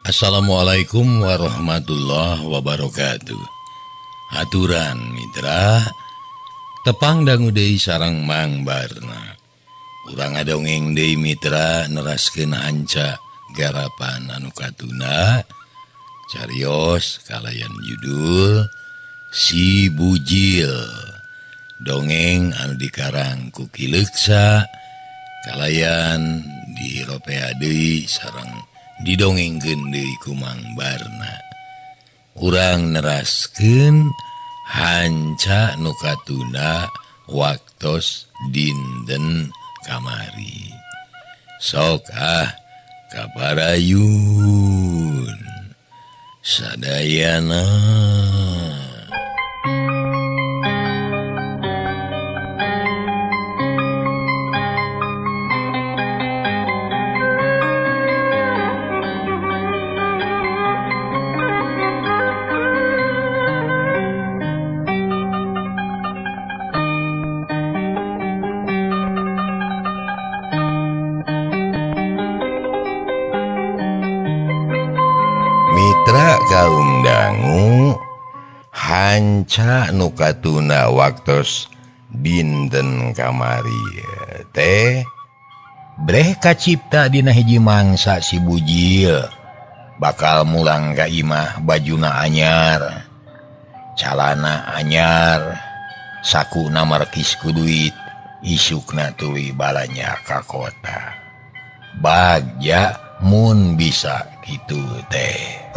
Assalamualaikum warahmatullahi wabarakatuh. Aturan Mitra tepang dangu deui sareng Mang Barna. Urang ngadongeng deui Mitra neraskeun hanca garapan anu katuna carios kalayan judul Si Bujil. Dongeng anu dikarang ku Ki Leuksa kalayan diropea deui sareng didongengkeun deui ku Mang Barna. Urang neraskeun hanca nu katuna waktos dinten kamari. Sok ah kaparayun sadayana. Mitra kaum dangu hanca nu katuna waktos dinten kamari teh breh kacipta dina hiji mangsa si Bujil bakal mulang ka imah bajuna anyar, calana anyar, sakuna markis ku duit, isukna tuluy balanya ka kota. Bagja mun bisa kitu teh.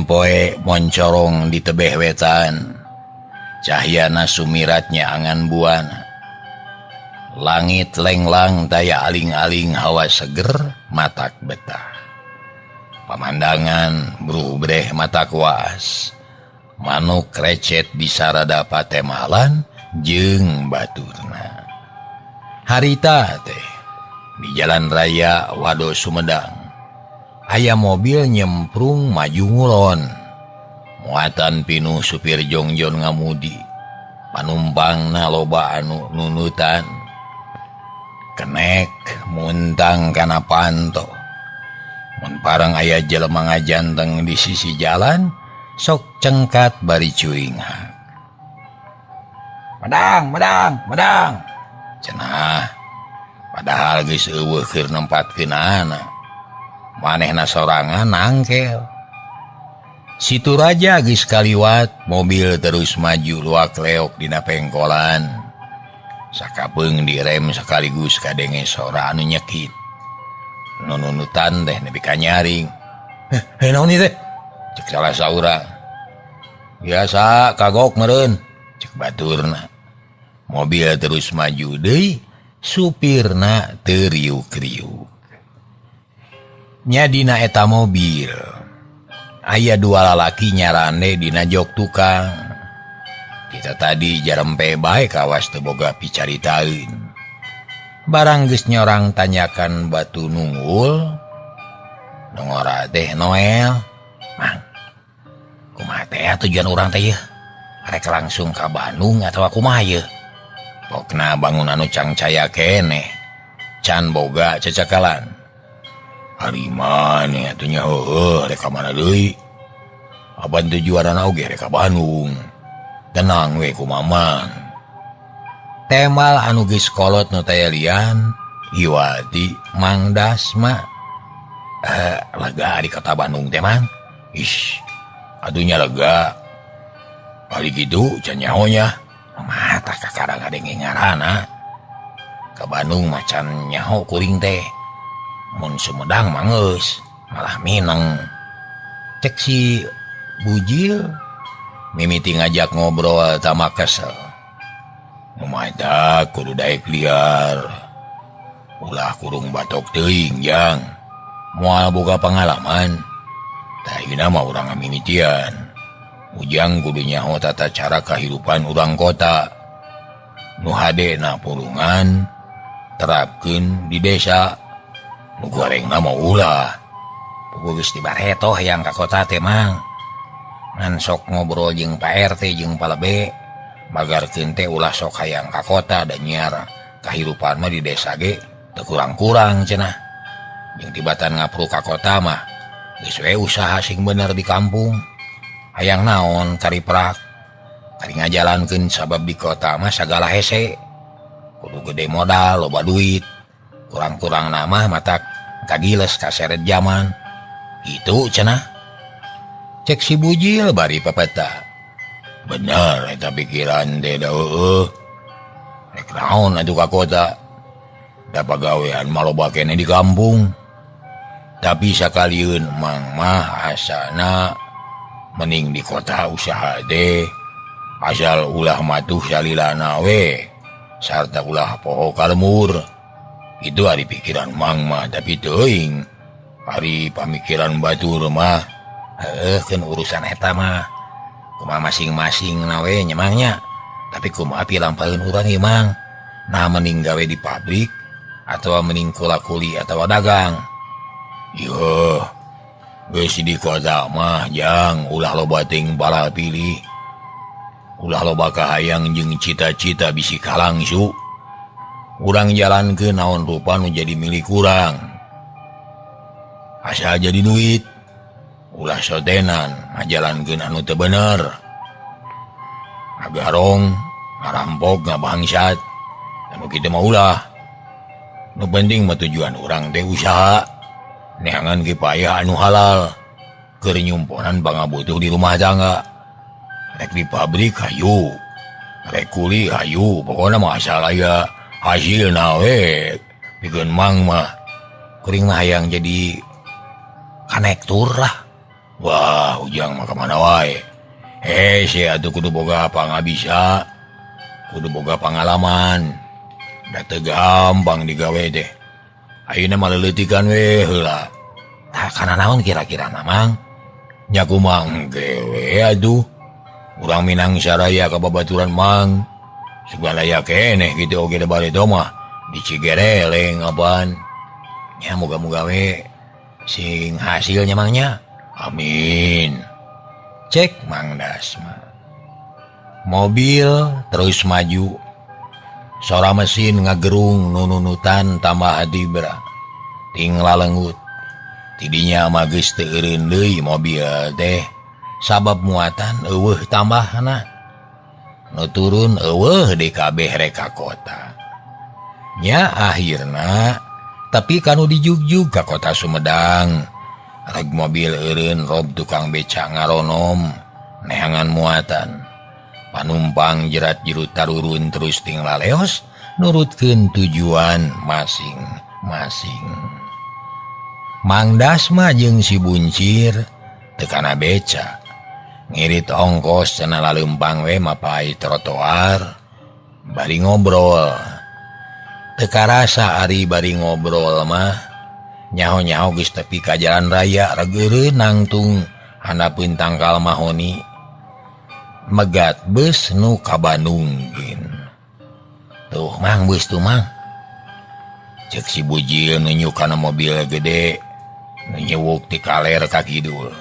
Poe moncorong di tebeh wetan, cahyana sumiratnya angan buana, langit lenglang taya aling-aling hawa seger matak betah, pamandangan brubreh mata kuas, manuk recet di sarada patemalan jeung baturna. Harita teh di jalan raya Wado Sumedang, aya mobil nyemprung maju ngulon, muatan pinuh supir jongjon ngamudi, panumpangna loba anu nunutan, kenek muntang kana panto, mun parang aya jelema ngajanteng di sisi jalan, sok cengkat bari curinghak. Madang, madang, madang, cenah, padahal geus eueuh keur nempatkeun anak. Manehna sorangan nangkel. Situ raja geus kaliwat, mobil terus maju luak leok dina pengkolan. Sakapeung direm sekaligus kadenge sora anu nyekit. Nununutan teh nepi ka nyaring. Heh, naon ieu teh? Cek salah saurang. Biasa kagok meureun, cek baturna. Mobil terus maju deui, supirna teu riuk-riuk. Nya dina eta mobil aya dua lalaki nyarande dina jok tukang. Kita tadi jarempe bae kawas teu boga picaritaeun. Barang geus nyorang tanyakan batu nunggul, nongora teh Noel. Mang, kumaha teh tujuan urang teh yeuh? Rek langsung ka Bandung atawa kumaha yeuh? Pokna bangun anu cangcaya keneh, can boga cecakalan. Ari maneh atuh nya heueuh rek ka mana deui? Apan tujuanna oge rek ka Bandung. Tenang we ku Mamang. Temal anu geus kolot nu taya lian, Iwati Mang Dasma. Lega di kota Bandung teh Mang. Ih, atuh nya lega. Ari kitu can nyaho nya. Mata kakara ngadenge ngaranna. Ka Bandung mah can nyaho kuring teh. Mun Sumedang mah geus malah mineng. Cek si Bujil mimiti ngajak ngobrol tama kesel. Mata kudu daek liar. Ulah kurung batok teuing jang. Moal boga pengalaman. Tah ieu mah urang ngamimitian. Ujang kudu nyaho tata cara kahirupan urang kota. Nu hadena purungan terapkeun di desa. Nu gorengna mah ulah. Puguh geus dibaretoh hayang ka kota teh Mang. Ngan sok ngobrol jeung Pak RT jeung Pak Lebe, magarkeun teh ulah sok hayang ka kota da nyiar kahirupan mah di desa ge teu kurang-kurang cenah. Jeung tibatan ngapru ka kota mah geus we usaha sing bener di kampung. Hayang naon kariprak kari ngajalankeun sabab di kota mah sagala hese. Kudu gede modal loba duit. Kurang-kurang nama matak kagiles kaseret zaman. Itu cenah. Cek si Bujil bari papeta. Bener eta pikiran teh da heueuh. Rek naon atuh ka kota. Da pagawean mah loba keneh di kampung. Tapi sakalieun Mang mah asana mending di kota usaha deh. Asal ulah matuh salilana we sarta ulah poho kalemur. Itu ari pikiran Mang mah, tapi teuing ari pamikiran batur mah heueuh keun urusan eta mah kumaha masing-masing na we nya Mang nya. Tapi kumaha pilampaheun urang ieu Mang? Nah mending gawe di pabrik atawa mending kula-kuli atawa dagang. Yuh, geus di kota mah jang ulah loba teuing bala pilih. Ulah loba kahayang jeung cita-cita bisi kalangsu. Urang jalankeun naon rupa nu jadi milik urang. Asal jadi duit. Ulah sotenan ngajalankeun anu teu bener. Ngagarong, ngarampok, ngabangsat. Anu kitu mah ulah. Nu penting mah tujuan urang teh usaha. Neangan kipayah anu halal. Keur nyumponan pangabutuh di rumah tangga. Rek di pabrik hayu, rek kuli hayu, pokona mah asal aya hasilna we. Pikeun Mang mah kuring mah hayang jadi kanektur lah. Wah, Ujang mah ka mana wae. Hese atuh kudu boga pangabisa, kudu boga pangalaman. Da teu gampang digawe teh. Ayeuna mah leuleutikan we heula. Tah kana naon kira-kira na Mang? Nya kumaha engke we atuh. Urang Minang saraya ka babaturan Mang. Segala aya keneh kitu oge da bareto mah di Cigereleng apaan. Nya moga-moga we sing hasilnya Mang nya. Amin. Cek Mang Dasma. Mobil terus maju. Sora mesin ngagerung nununutan tambah dibra. Ting lalenggut. Tidinya mah geus teu eureun deui mobil teh. Sabab muatan eueuh tambahna. Nu turun eueuh di kabeh rek ka kota. Nya akhirna tapi kanu dijugjug ka kota Sumedang. Reg mobil eureun rob tukang beca ngaronom neangan muatan. Panumpang jerat jerut tarurun terus ting laleos nurutkeun tujuan masing-masing. Mang Dasma jeung si Buncir teu kana beca. Ngirit ongkos cenah laleumpang we mapai trotoar bari ngobrol. Teu karasa ari bari ngobrol mah nyaho-nyaho geus tepi ka jalan raya regeureun nangtung handapeun tangkal mahoni. Megat bus nu ka Bandung gin. Tuh Mang bus tuh Mang. Cek si Bujil nunjuk kana mobil gede nu nyewuk ti kaler ka kidul.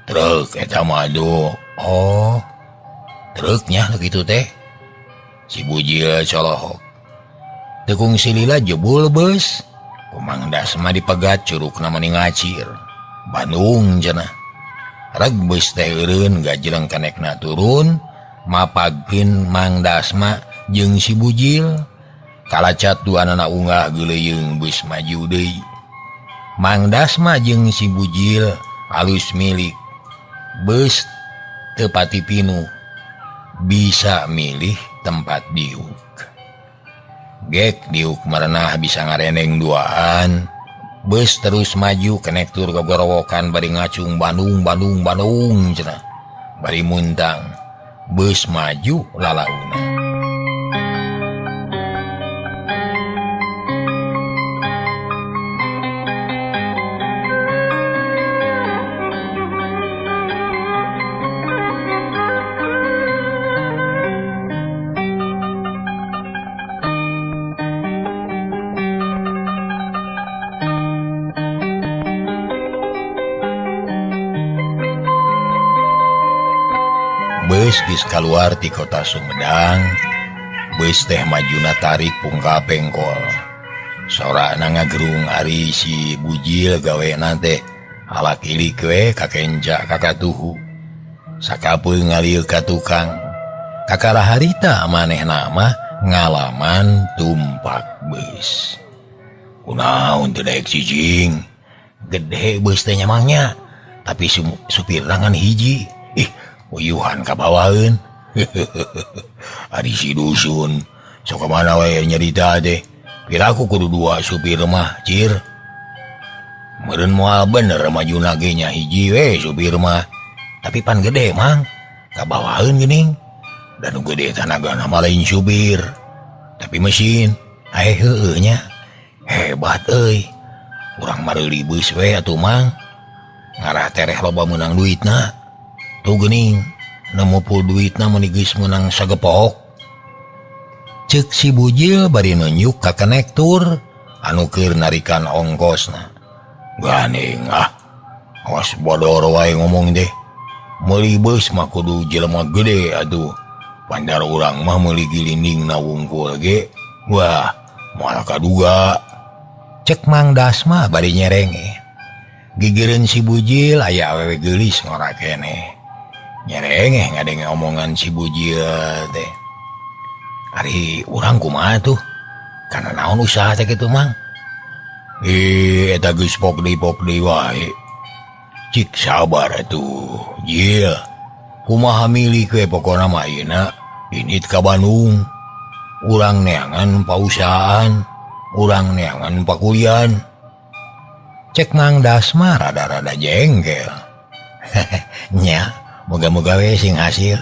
Truk eta mah aduh. Oh, truknya nu kitu teh. Si Bujil colohok. Teu kungsi lila jebul bus. Ku Mang Dasma dipegat curukna mani ngacir. Bandung cenah. Reg bus teh eureun gajreng kenekna turun, mapagkeun Mang Dasma jeung si Bujil. Kalacat duanana unggah geuleuyeung bus maju deui. Mang Dasma jeung si Bujil alus milik. Bus teu pati pinuh, bisa milih tempat diuk. Gek diuk merenah bisa ngareneng duaan. Bus terus maju kenektur gogorowokan bari ngacung Bandung Bandung Bandung cenah. Bari muntang. Bus maju lalauna. Bus geus kaluar ti kota Sumedang, bus teh majuna tarik pungka pengkol. Sorana ngagerung ari si Bujil gawena teh alak ilik we ka kenca ka katuhu. Sakapeung ngalieu ka tukang. Kakara harita manehna mah ngalaman tumpak bus. Kunaon teu daek cicing? Gede bus teh nyamangnya, tapi supir ngan hiji. Ih, uyuhan kabawaeun. Ari si dusun sok ka mana we nyarita teh. Piraku kudu dua supir mah, cir. Meureun moal bener majuna ge nya hiji we supir mah. Tapi pan gede mang, kabawaeun geuning. Dan nu gede tanagana mah lain supir, tapi mesin. Ae heueuh nya. Hebat euy. Urang mareuli beus we atuh mang. Ngarah tereh loba meunang duitna. Tuh geuning, nemu pul duitna mun geus meunang sagepok. Ceuk si Bujil bari nunjuk ka konektur anu keur narikan ongkosna. Gandeng ah, awas bodor wae ngomong deh. Meuli beus mah kudu jelema gede atuh. Pandar urang mah meuli gilindingna wungkul ge. Wah, moal kaduga. Cek Mang Dasma bari nyerenge. Gigireun si Bujil aya awewe geulis ngora keneh. Nyerengeh ngadenge omongan si Bujil teh. Ari urang kumaha tuh? Kana naon usaha teh kitu Mang? Ih, eta geus pok deui wae. Cik sabar atuh, Jil. Kumaha milik we pokona mah ayeuna indit ka Bandung. Urang neangan pausahaan, urang neangan pakulian. Cek Mang Dasma rada-rada jengkel. Nya, moga-moga we sing hasil.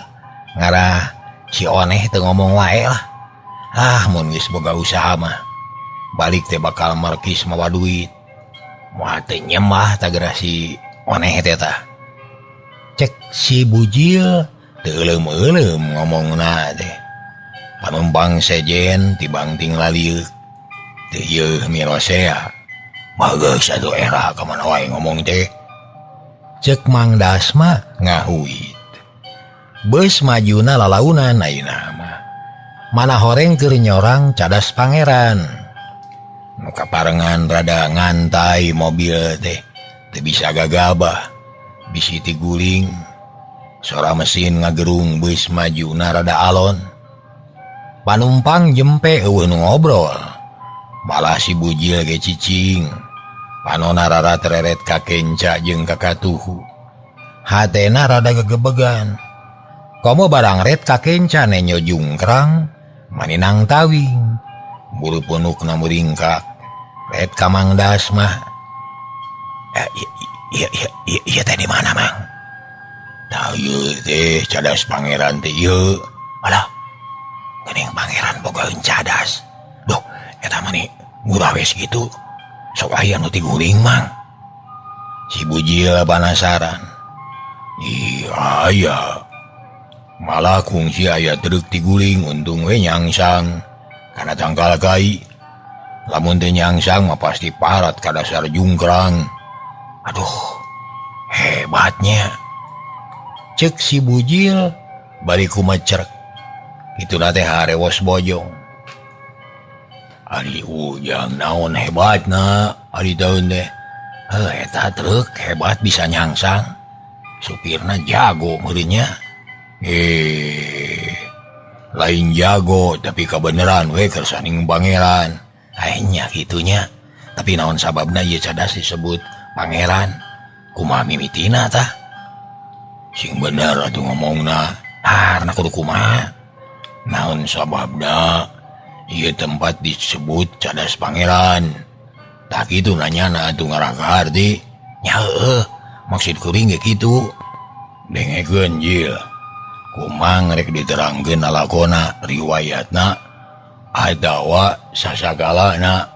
Ngarah si Oneh teu ngomong wae lah. Ah, mun geus boga usaha mah balik teh bakal markis mawa duit. Moal teu nyembah tah si Oneh teh tah. Cek si Bujil teu euleum-euleum ngomongna teh. Panumpang sejen tibang ting lalieuk. Teu ieu mirosea. Bageus atuh era ka mana wae ngomong teh. Cek Mang Dasma ngahuit. Beus majuna lalaunan ayeuna mah. Mana horeng keur nyorang cadas pangeran. Nu kaparengan rada ngantai mobil teh teu bisa gagabah. Bisi tiguling. Sora mesin ngagerung beus majuna rada alon. Panumpang jempe eueuh nu ngobrol. Malah si Bujil ge cicing. Panona rara tereret ka kenca jeung ka katuhu. Hatena rada gegebegan. Komo barang ret ka kenca nenyo jungkrang maninang tawing. Bulu punukna muringkak. Ret ka Mang Dasma. Iya teh di mana Mang? Tah ieu teh cadas pangeran teh ieu. Alah. Geuning pangeran bogaeun cadas. Duh, eta mah ni murah we sakitu. Sok aya nu tiguling Mang. Si Bujil panasaran. Ih, aya. Malah kungsi aya truk tiguling untung we nyangsang kana tangkal kai. Lamun teu nyangsang mah pasti parat ka dasar jungkrang. Aduh, hebatnya. Cek si Bujil bari kumacerek. Kituna teh harewos bojong. Ari ujang naon hebatna ari taun teh. Heuh, eta truk hebat bisa nyangsang. Supirna jago meureunnya. Lain jago tapi kebenaran we kersaning pangeran. Akhirnya kitunya. Tapi naon sababna ieu cadas disebut pangeran? Kumaha mimitina tah? Sing bener atuh ngomongna. Harna kudu kumaha? Naon sababna ieu tempat disebut cadas pangeran? Tah kitu nanyana atuh ngarah kaharti. Nya heueuh, maksud kuring ge kitu. Dengekeun Jil. Kumang rek diterangkeun lalakona riwayatna atawa sasagalana.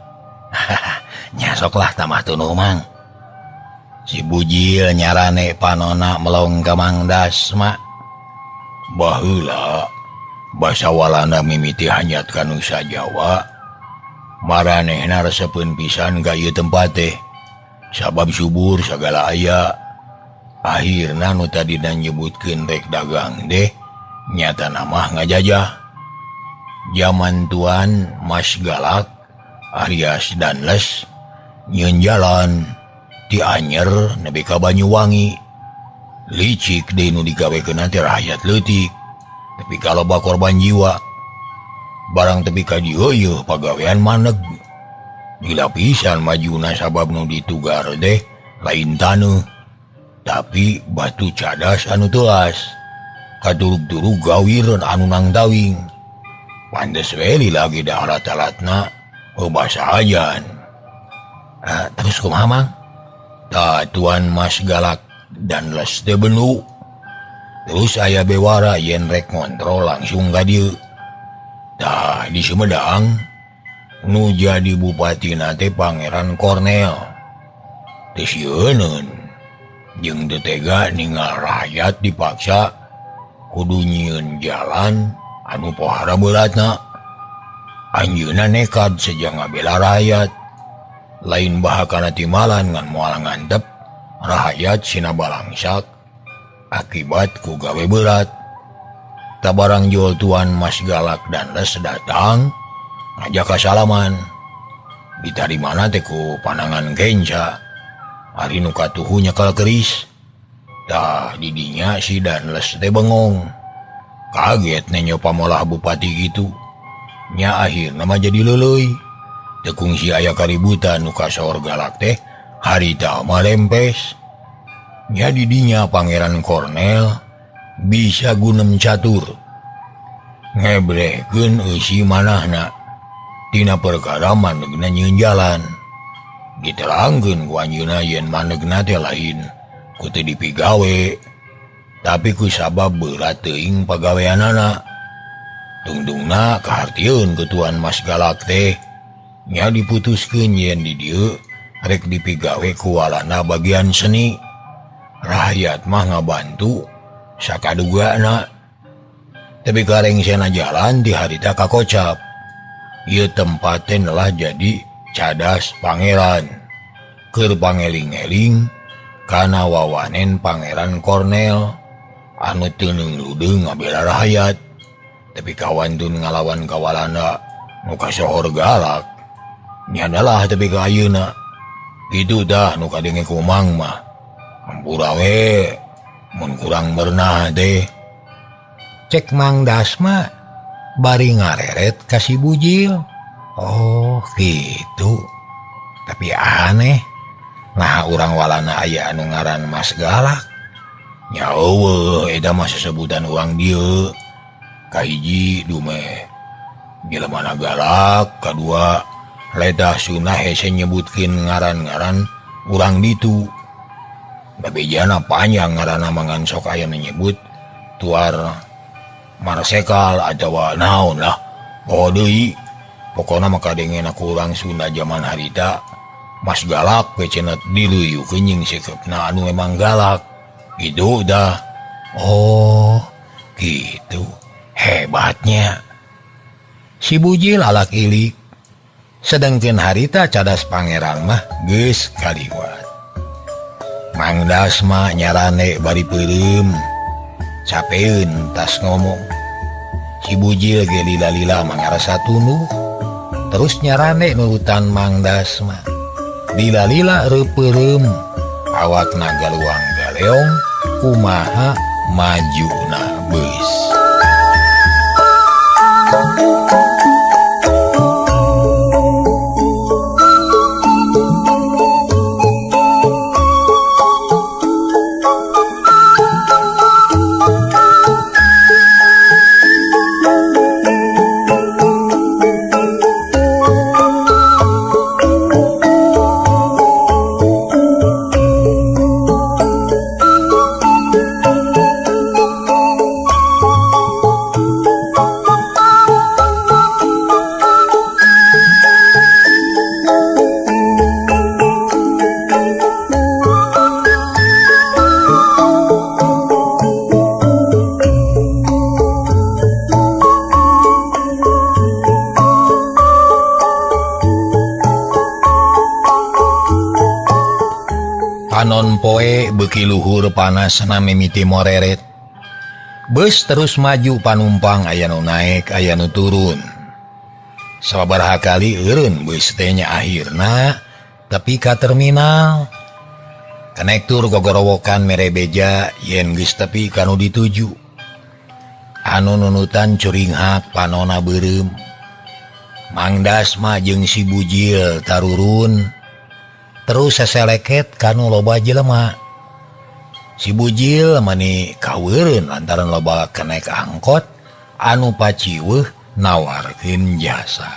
Nya sok lah tamah tunuh Mang. Si Bujil nyarane panona melong ka Mang Dasma. Baheula basa Walanda mimiti hanyat ka Nusa Jawa. Maranehna resepeun pisan ka ieu tempat teh. Sabab subur sagala aya. Akhirna nu tadina nyebutkeun rek dagang deh Nyata nama ngajajah. Zaman Tuan Mas Galak alias Danles nyieun jalan ti Anyer nepi ka Banyuwangi. Licik deui nu digawekeun teh rakyat leutik. Tapi kalau loba korban jiwa barang tepi ka dieu yeuh pagawean maneg. Gila pisan majuna sabab nu ditugar deh lain taneuh tapi batu cadas anu teuas. Kadurug-durug gawireun anu nangtawing. Pantes we lagi da alat-alatna basa ajan. Terus kumaha Mang? Tah Tuan Mas Galak dan les teh benu. Terus aya bewara yen rek ngontrol langsung ka dieu. Tah di Sumedang nu jadi bupatina teh Pangeran Kornel. Teu sieuneun jeung teu tega ningal rakyat dipaksa kudu nyieun jalan anu pohara beuratna. Anjeunna nekad seja ngabela rakyat. Lain bahakana timalan ngan moal ngantep rakyat sina balangsak akibat ku gawe berat. Tabarang jual Tuan Mas Galak dan Les datang ngajak kasalaman. Ditarimana teh ku panangan kenca. Ari nu katuhu nyekal keris. Tah didinya si Danles teh bengong. Kaget nenyo pamolah bupati gitu. Nya akhirna mah jadi leuleuy. Teu kungsi aya kaributan nu kasohor galak teh harita mah lempes. Nya didinya Pangeran Kornel bisa gunem catur ngebrehkeun eusi manahna tina perkara manegna nyieun jalan. Diterangkeun ku anjeunna yen manegna teh lain ku teu dipigawe tapi ku sabab beurat teuing pagaweanana. Tungtungna kahartieun ku Tuan Mas Galak teh nya diputuskeun yen di dieu rek dipigawe ku walana bagian seni. Rakyat mah ngabantu sakadugana. Tapi kareng sena jalan di harita kakocap. Ieu tempat teh lah jadi cadas pangeran. Keur pangeling-eling kana wawanen Pangeran Kornel anu teu nungludeung ngabela rakyat. Tapi kawantun ngalawan ka Walanda nu kasohor galak. Nya adalah tapi ka ayeuna. Kitu tah nu kadenge ku Mang mah. Hampura we mun kurang merenah teh. Cek Mang Dasma bari ngareret ka si Bujil. Oh gitu. Tapi aneh. Nah urang Walana aya anu ngaran Mas Galak. Nya eueuh eta mah sesebutan urang dieu. Kahiji dumeh jelemana galak, kadua letah sunah hese nyebutkeun ngaran-ngaran urang ditu. Babejana panjang ngaranna mangan sok aya menyebut tuar Marsekal atawa naon lah. Oh deui. Pokona mah kadengena ku urang Sunda jaman harita Mas Galak we cenah diluyukeun jeung sikepna anu memang galak. Gitu dah. Oh, gitu. Hebatnya. Si Bujil alak ilik. Sedangkeun harita cadas pangeran mah geus kaliwat. Mang Dasma nyarane bari peureum. Capeun tas ngomong. Si Bujil ge lila-lila mangarasa tunduh. Terus nyarane nurutan Mang Dasma. Lila-lila reupeurem. Awakna galuang galeong kumaha majuna beus. Panon poe beuki luhur panasna mimiti moreret. Bus terus maju panumpang aya nu naek aya nu turun. Sababaraha kali eureun bus teh nya akhirna tepi ka terminal. Konektur gogorowokan mere beja yen geus tepi ka nu dituju. Anu nunutan curinghak panona beureum. Mang Dasma jeung si Bujil tarurun terus seseleket kanu loba jelema. Si Bujil mani kaweureun lantaran loba kenek angkot anu paciweuh nawarkeun jasa.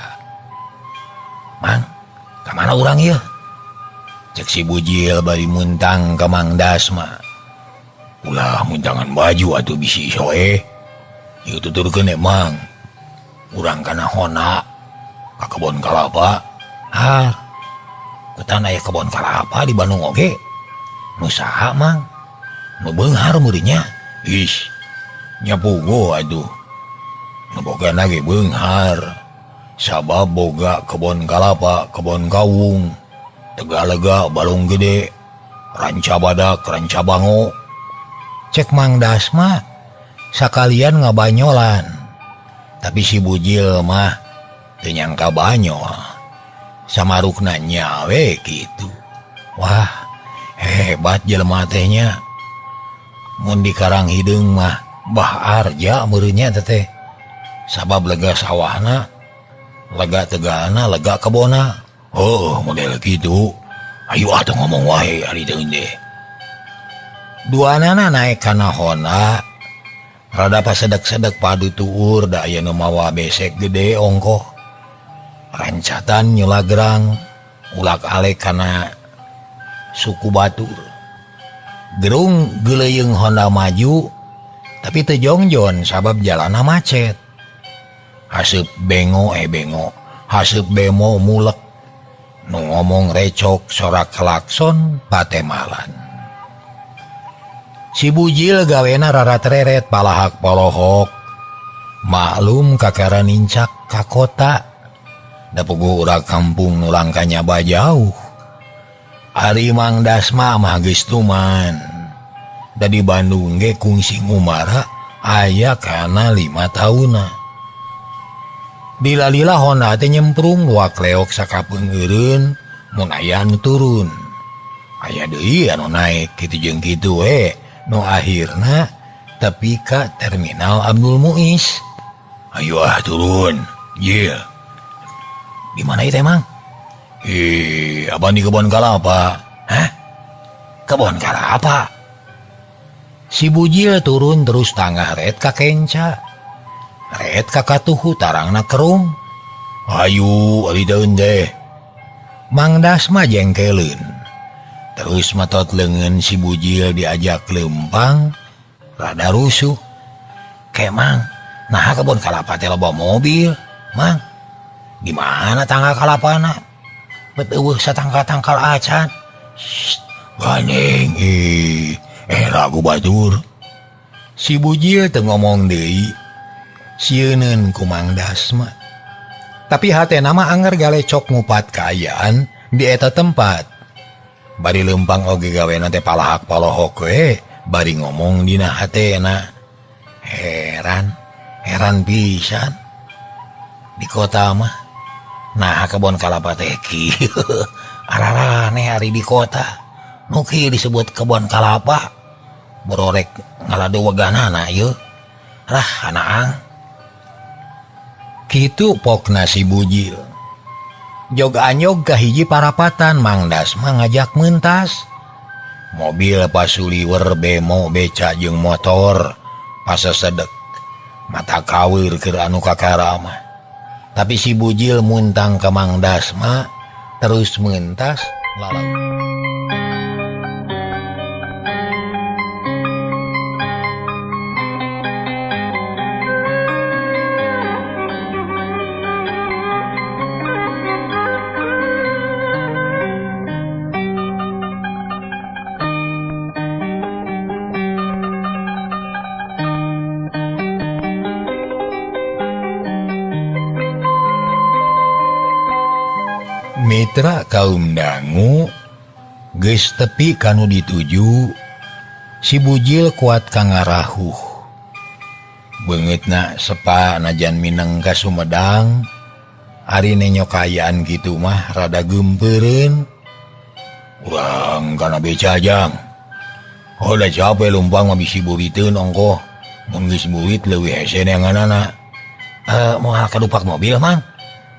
Mang, ka mana urang ieu? Cek si Bujil bari muntang ka Mang Dasma. Ulah muntangan baju atuh bisi soe. Ieu tuturkeun Mang. Urang kana hona ka kebon kalapa. Ah, ketan aya kebon kalapa di Bandung oge. Nu saha Mang? Nu beunghar meureunnya. Ih, nya puguh atuh. Nu bogana ge beunghar. Sabab boga kebon kalapa, kebon kawung, Tegalega, Balong Gede, Ranca Badak, Ranca Bango. Cek Mang Dasma sakalian ngabanyolan. Tapi si Bujil mah teu nyangka banyol. Samarukna nyawe kitu. Wah, hebat jelema teh nya. Mun di Karang Hideung mah Bah Arja meureunnya teh. Sabab lega sawahna, lega tegalna, lega kebona. Oh, model kitu. Ayo atuh ngomong wae ari teh deh. Duanana naek kana Honda. Rada pasedek-sedek padu tuur da aya nu mawa besek gede ongkoh. Rancatan nyulagrang ulak alek kana suku batur. Gerung geleyeung Honda maju tapi teu jongjon sabab jalanna macet. Haseup bengo bengo, haseup bemo mulek. Nu ngomong recok sorak klakson patemalan. Si Bujil gawena raratreret palahak polohok. Maklum kakara nincak ka kota. Da puguh urang kampung nu langkanya bajauh. Ari Mang Dasma mah geus tuman. Da di Bandung ge kungsi ngumara aya kana 5 taunna. Dilalila Honda teh nyemprung luak leok sakapeung eureun mun aya nu turun. Aya deui anu naek kitu jeung kitu we. Nu akhirna tepi ka terminal Abdul Muiz. Ayo ah turun. Jil. Di mana itu emang? Ih, abang di kebon kalapa. Hah? Kebon kalapa? Si Bujil turun terus tangah ret ka kenca. Ret ka katuhu tarangna kerung. Ayu, ari daun deh. Mang Dasma jengkeleun. Terus matot leungeun si Bujil diajak lempang, rada rusuh. Kemang, nah kebon kalapa teh loba mobil, Mang. Di mana tanggal kalapana? Bet eueuh satangkal-tangkal acan. Shh, gandeng ih, ragu batur. Si Bujil teu ngomong deui. Sieuneun ku Mang Dasma. Tapi hatena mah anger galecok ngupat kaayaan di eta tempat. Bari lempang oge gawena teh palahak polohok we, bari ngomong dina hatena. Heran, heran pisan. Di kota mah nah kebon kalapa teh kieu. Araraneh ari di kota. Nu kieu disebut kebon kalapa. Bororek ngaladeweganana ieu. Rah anaang. Kitu pokna si Bujil. Jog anyog ka hiji parapatan Mang Dasma ngajak mentas. Mobil pasuliwer bemo beca jeung motor pasasedek. Mata kawir keur anu kakarama. Tapi si Bujil muntang ka Mang Dasma terus mentas lalau. Mitra kaum dangu geus tepi kanu dituju. Si Bujil kuat ka ngarahuh. Beungeutna sepa najan mineng ka Sumedang. Ari nenyo kaayaan kitu mah rada geumpeureun. Urang kana beca jang. Oh da capek lumpang mah bisi buriteun ongkoh. Mun geus burit leuwih hese neanganana. Moal kadupak mobil mang.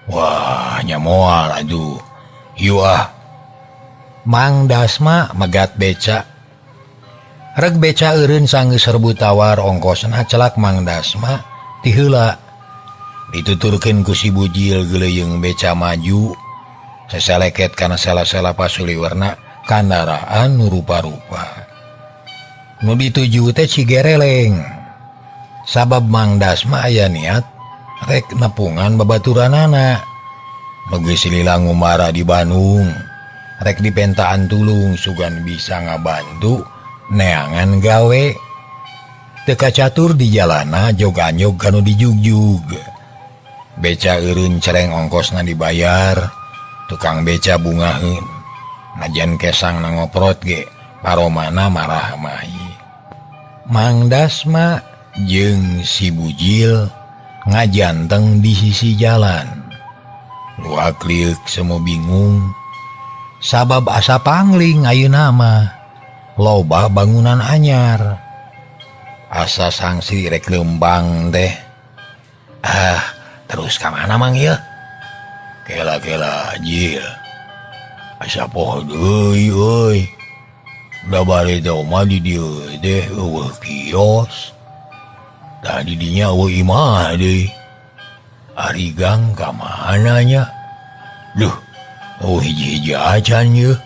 Wah nya moal atuh. Yuk ah. Mang Dasma megat beca. Reg beca eureun sanggeus serbu tawar ongkosna celak Mang Dasma ti heula. Dituturkeun ku si Bujil geuleuyeung beca maju. Seseleket kana sela-sela pasuliwerna kandaraan nu rupa-rupa. Nu dituju teh Cigereleng. Sabab Mang Dasma aya niat rek nepungan babaturanana. Nu geus lila ngumara di Bandung, rek dipentaan tulung sugan bisa ngabantu neangan gawe. Teu kacatur di jalana jog-anyog kanu dijugjug. Beca eureun cereng ongkosna dibayar, tukang beca bungaheun. Najan kesang na ngoprot ge, paromana marah mahi. Mang Dasma jeung si Bujil ngajanteng di sisi jalan. Luak liuk semua bingung. Sabab asa pangling ayeuna mah. Loba bangunan anyar. Asa sangsi rek leumpang teh. Ah, terus ka mana mang ieu? Kela-kela jil. Asa poho deui euy. Da bari teh mah di dieu teh eueuh kios. Da di dinya eueuh imah deui. Ari gang ka mana nya? Duh, oh hiji-hiji acan yeuh.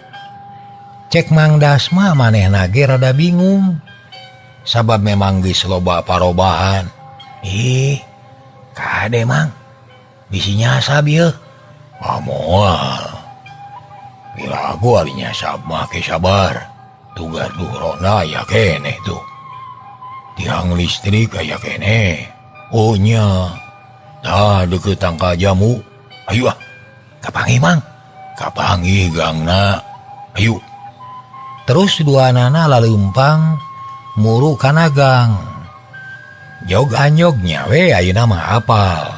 Cek Mang Dasma manehna ge rada bingung. Sabab memang geus loba parobahan. Ih, kade Mang? Bisi nyasab yeuh. Ah moal. Piraku ari nyasab mah ke sabar. Tugas duhrona aya keneh tuh. Tiang listrik aya keneh. Oh nya. Tah deukeut tangkal jamu. Ayo ah. Kapanggih Mang. Kapanggih gangna. Ayo. Terus duanana laleumpang muru kana gang. Jog anyog nya we ayeuna mah apal.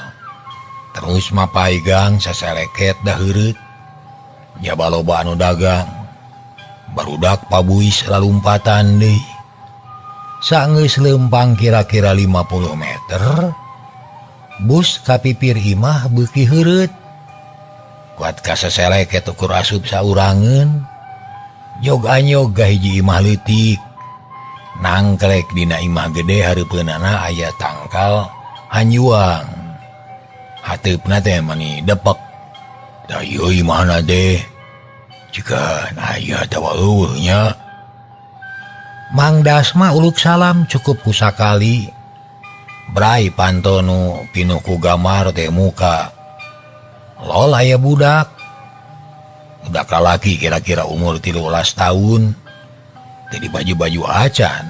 Terus mapai gang saseleket da heureut. Jaba loba anu dagang. Barudak pabuis lalumpatan deui. Sanggeus leumpang kira-kira 50 meter, bus kapipir imah beuki heureut. Kuat kasaseleket ukur asup saurangeun. Jog anyog ka hiji imah leutik. Nangklek dina imah gede hareupeunana aya tangkal hanjuang. Hateupna teh mani depek. Da ieu imahna teh jiga aya atawa eueuh nya. Mang Dasma uluk salam cukup kusakali. Brai panto nu pinuh ku gamar teh muka. Lol aya budak. Budak lalaki kira-kira umur 13 tahun. Teu di baju-baju acan.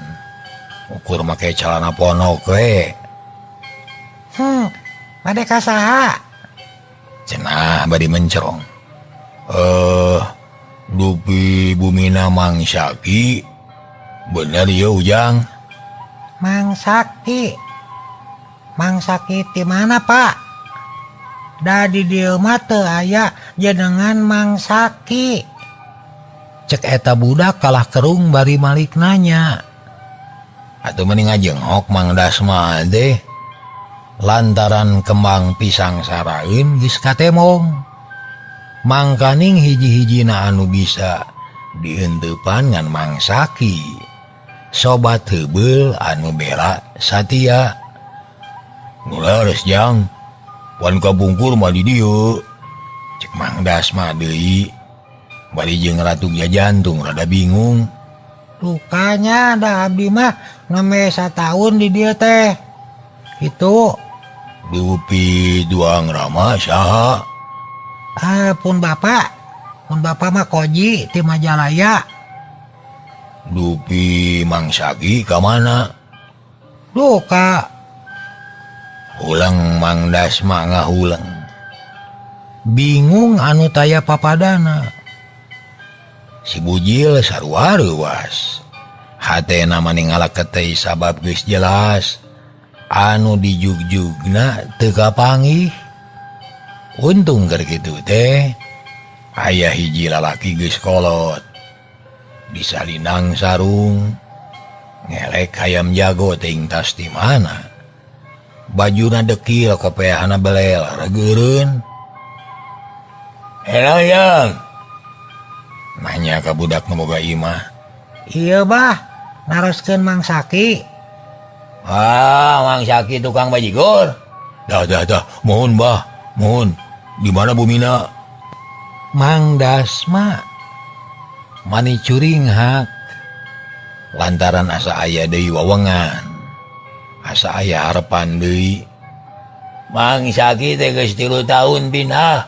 Ukur make calana ponok we. Bade ka saha? Cenah bari mencerong. Dupi bumina Mang Saki. Bener ieu Ujang. Mang Saki. Mang Saki ti mana, Pak? Da di dieu mah teu aya jenengan Mang Saki. Cek eta budak kalah kerung bari malik nanya. Atuh mending ngajenghok Mang Dasma teh. Lantaran kembang pisang saraeun geus katemong. Mangkaning hiji-hijina anu bisa dihenteupan ngan Mang Saki. Sobat heubeul anu bela satia. Nu leres jang. Wan kabungkur mah di dieu. Cek Mang Dasma deui. Bari jeung ratu jantung rada bingung. Lukanya da abdi mah nembe sataun di dieu teh. Itu Dupi duang Rama saha? Ah, pun bapak. Pun bapak mah Koji ti Majalaya. Dupi Mang Saki ka mana? Duka. Ulang Mang Dasma ngahuleng. Bingung anu taya papadana. Si Bujil sarua reuwas. Hatena mani ngalaketei sabab geus jelas. Anu dijugjugna teu kapanggih. Untung keur kitu teh aya hiji lalaki geus kolot. Disalinang sarung ngelek hayam jago ting tas di mana. Bajuna dekil kopeahna belel regeureun. "Hela yang?" nanya ka budak nu boga imah. "Ieu bah, naroskeun Mang Saki." "Ah, Mang Saki tukang bajigur." "Dah dah dah, mohon bah, mohon. Di mana bumina?" Mang Dasma mani curinghak lantaran asa aya deui wawengan, asa aya harepan deui. Mang Saki teh geus 3 tahun pindah.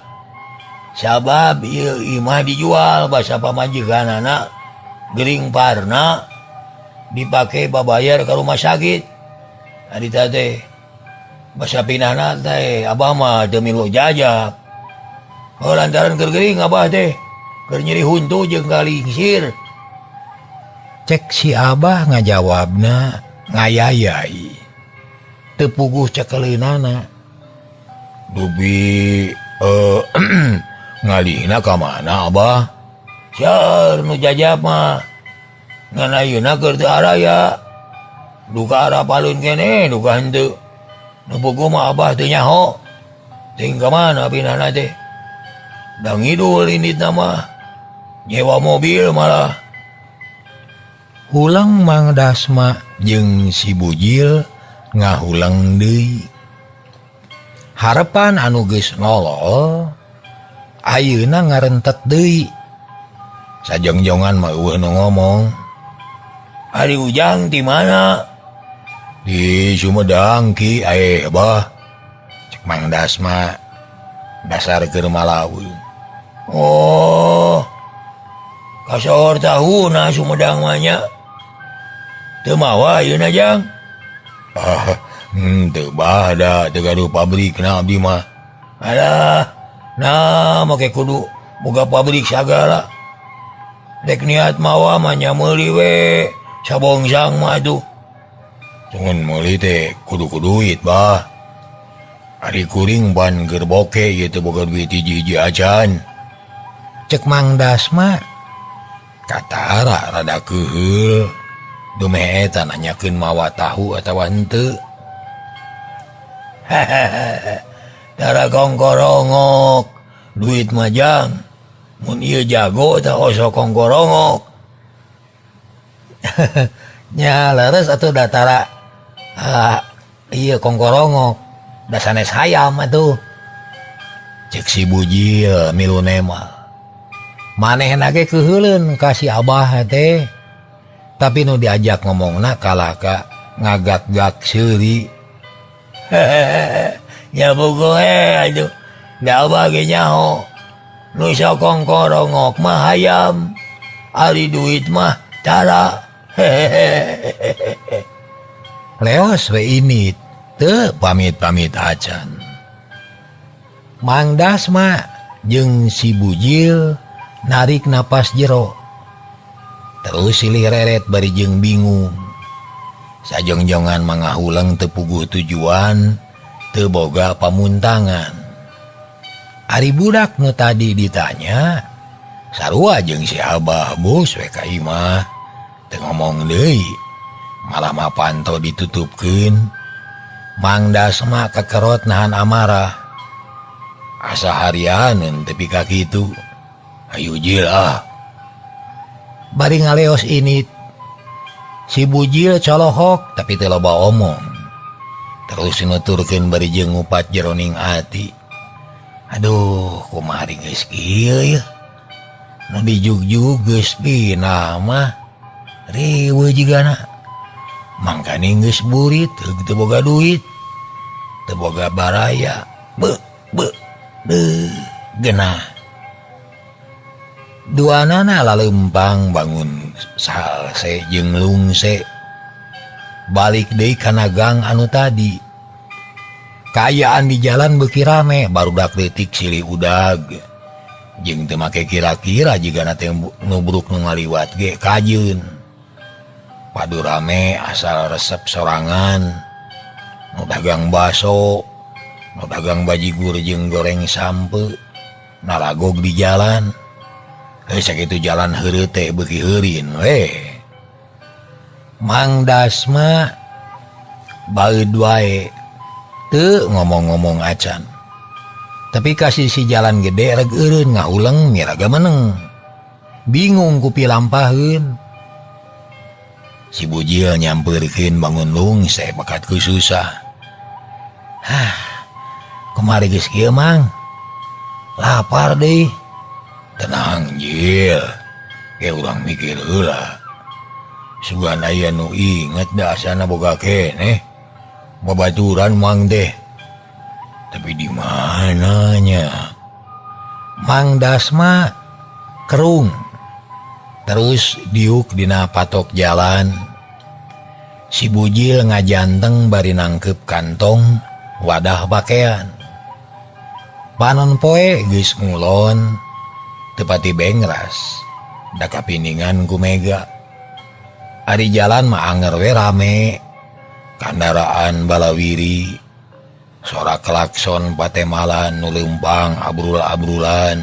Sabab ieu imah dijual basa pamajikanana gering parna dipake babayar ka rumah sakit. Harita teh basa pindahna teh abah mah teu milu jajak. Oh, lantaran keur gering abah teh keur nyeri huntu jeung kalingsir. Cek si abah ngajawabna ngayayai. Teu puguh cekeleunana. Dubi ngalihna ka mana abah? Seur nu jajab mah. Ngan ayeuna keur teu araya. Duka arah palun keneh duka henteu. Nu puguh mah abah teu nyaho. Ting ka mana pindahna teh? Da ngidul inditna mah. Nyewa mobil malah. Hulang Mang Dasma jeung si Bujil ngahulang deui. Harepan anu geus nolol ayeuna ngarentet deui. Sajongjongan mah eueuh nu ngomong. "Ari Ujang di mana?" "Di Sumedang ki, bah." Cek Mang Dasma dasar keur malaweung. "Oh, kasohor tahuna Sumedang mah nya. Teu mawa ayeuna Jang?" "Ah, teu bah da teu gaduh pabrikna abdi mah." "Alah, nah make kudu boga pabrik sagala. Dek niat mawa mah nya meuli we, sabongsang mah atuh." "Tunggun meuli teh kudu ku duit bah. Ari kuring ban keur boke ieu teu boga duit hiji-hiji acan." Cek Mang Dasma katara rada keuheul dumeh eta nanyakeun mawa tahu atawa henteu. "Tara kongkorongok duit mah Jang. Mun ieu jago tah osok kongkorongok." "Nya leres atuh da tara ieu kongkorongok da sanes hayam atuh." Cek si Bujil milu nemal. Manehna ge keuheuleun ka si abah teh. Tapi nu diajak ngomongna kalah ka ngagak-gak seuri. "Nya bogo aduh, da abah ge nyaho. Nu sakongkorongok mah hayam, ari duit mah tara." Leos we ini teu pamit-pamit acan. Mang Dasma jeung si Bujil narik napas jero. Terus silih reret bari jeung bingung. Sajongjongan mangahuleng teu puguh tujuan, teu boga pamuntangan. Ari budak nu tadi ditanya, sarua jeung si abah bos we ka imah. Teu ngomong deui, malah mah panto ditutupkeun. Mang Dasma kekerot nahan amarah. Asa harianeun tepi ka kitu. Ayu Jil ah. Bari ngaleos ini si Bujil colohok tapi teu loba omong. Terus nuturkeun bari jeung ngupat jeroning ati. Aduh, kumaha ari geus kieu yeuh. Nu dijugjug geus pindah mah riweuh jigana. Mangkaning geus burit teu boga duit, teu boga baraya. Beuh beuh deuh genah. Duanana lalempang bangun salse jeung lungse. Balik deui kana gang anu tadi. Kaayaan di jalan beuki rame, barudak leutik silih udag. Jeung teu make kira-kira jigana teh nubruk nu ngaliwat ge kajeun. Padu rame asal resep sorangan. Nu dagang baso, nu dagang bajigur jeung goreng sampe, naragog di jalan. Sakitu jalan heureuy teh beuki heurin we. Mang Dasma baeud wae teu ngomong-ngomong acan. Tapi kasih si jalan gede reg eureun ngahuleng miraga meneng. Bingung ku pilampaheun. Si Bujil nyampeurkeun bangun lungse bakat ku susah. Hah, kemari geus kieu Mang. Lapar deui. Tenang Jil, ge urang mikir heula. Sugan aya nu inget da asana boga keneh. Babaturan Mang teh. Tapi di mananya? Mang Dasma kerung. Terus diuk dina patok jalan. Si Bujil ngajanteng bari nangkep kantong wadah pakaian. Panon poe geus ngulon tepati bengras da kapiningan ku mega. Ari jalan mah anger we rame. Kandaraan balawiri, sora klakson patemalan nu leumpang abrul-abrulan.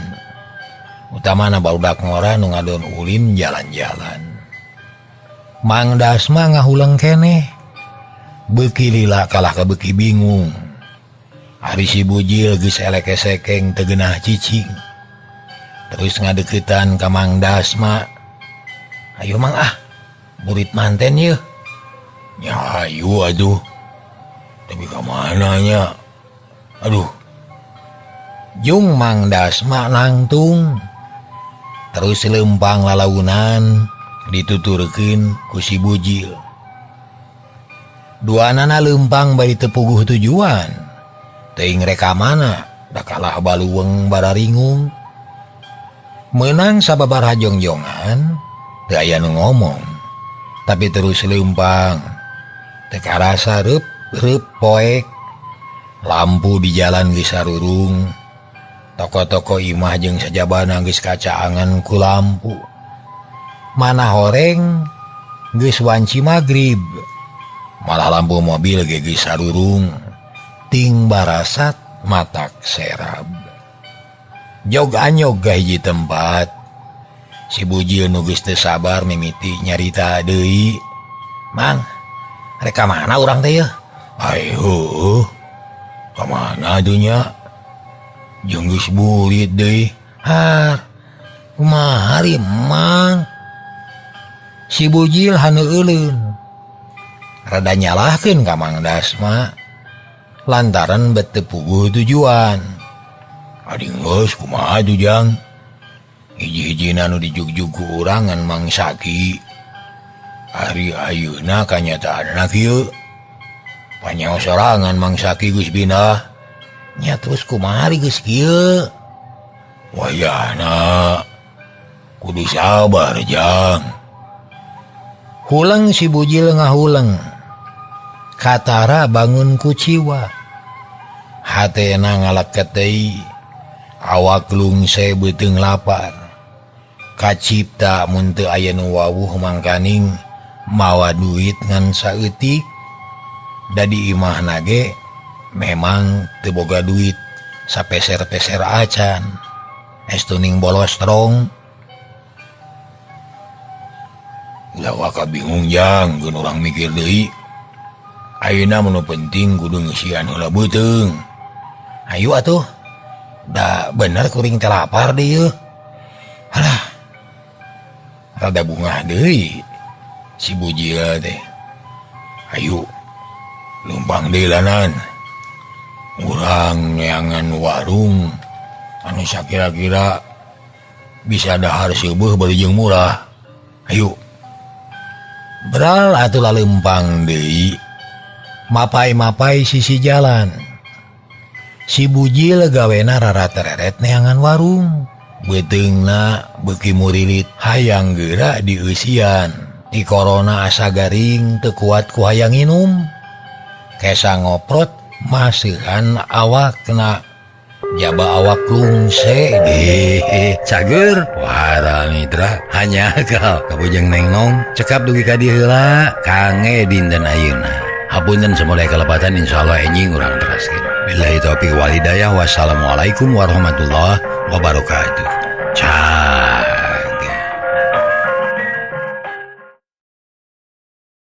Utamana barudak ngora nu ngadon ulin jalan-jalan. Mang Dasma ngahuleng keneh. Beuki lila kalah ka beuki bingung. Ari si Bujil geus elek-esekeng teu geunah cicing. Terus ngadeukeutan ka Mang Dasma. Ayo Mang ah, burit manten yeuh. Nya ayo aduh. Tapi ka mana nya? Aduh. Jung Mang Dasma nangtung. Terus lempang lalaunan dituturkeun ku si Bujil. Duanana lempang bari teu puguh tujuan. Teuing rek ka mana, da kalah baluweung bararingung. Meunang sababaraha jongjongan, teu aya nu ngomong. Tapi terus lempang. Teu karasa reup-reup poek. Lampu di jalan geus sarurung. Toko-toko imah jeung sajabana geus kacaangan ku lampu. Mana horeng geus wanci magrib. Malah lampu mobil ge geus sarurung. Ting barasat matak serab. Jog anyog ka hiji tempat. Si Bujil nu geus teu sabar mimiti nyarita deui. Mang, rek ka mana urang teh yeuh? Ayo, ka mana dunya? Jeung geus burit deui. Har, kumaha ari Mang? Si Bujil haneueuleun. Rada nyalahkeun ka Mang Dasma lantaran bet teu puguh tujuan. Adi geus kumaha atuh Jang? Hiji-hijina nu dijugjug ku urang ngan Mang Saki. Ari ayeuna kanyataanna kieu. Panyaho sorangan Mang Saki geus pindah. Nya terus kumaha ari geus kieu? Wayahna kudu sabar Jang. Huleng si Bujil ngahuleng. Katara bangun ku ciwa. Hatena ngaleket deui. Awak lungse beuteung lapar. Kacipta mun teu aya nu wawuh mangkaning mawa duit ngan saeutik. Da di imahna ge memang teu boga duit sapeser-peser acan. Estuning bolos strong. Ulah waka bingung Jang, geun urang mikir deui. Ayeuna mah nu penting kudu ngeusian heula beuteung. Ayo atuh. Da bener kuring teh lapar deui yeuh. Halah. Rada bungah deui si Bujil teh. Ayo lumpang deui lanan. Urang neangan warung anu sakira-kira bisa dahar seubeah bari jeung murah. Ayo. Beral atuh lalempang deui. Mapai-mapai sisi jalan. Si Bujil gawena raratereret neangan warung. Beuteungna beuki murilit hayang geura dieusian. Ti korona asa garing teu kuat ku hayang nginum. Kesa ngoprot maseuhan awakna. Jaba awak lungse deh. Cager para mitra hanya kal kabujeng nengnong cekap dugi ka dieu heula kange dinten ayeuna. Hapunten samudaya kalepatan, insyaallah enjing urang teraskeun. Billahi taufiq wal hidayah, wassalamualaikum warahmatullahi wabarakatuh. Ciao.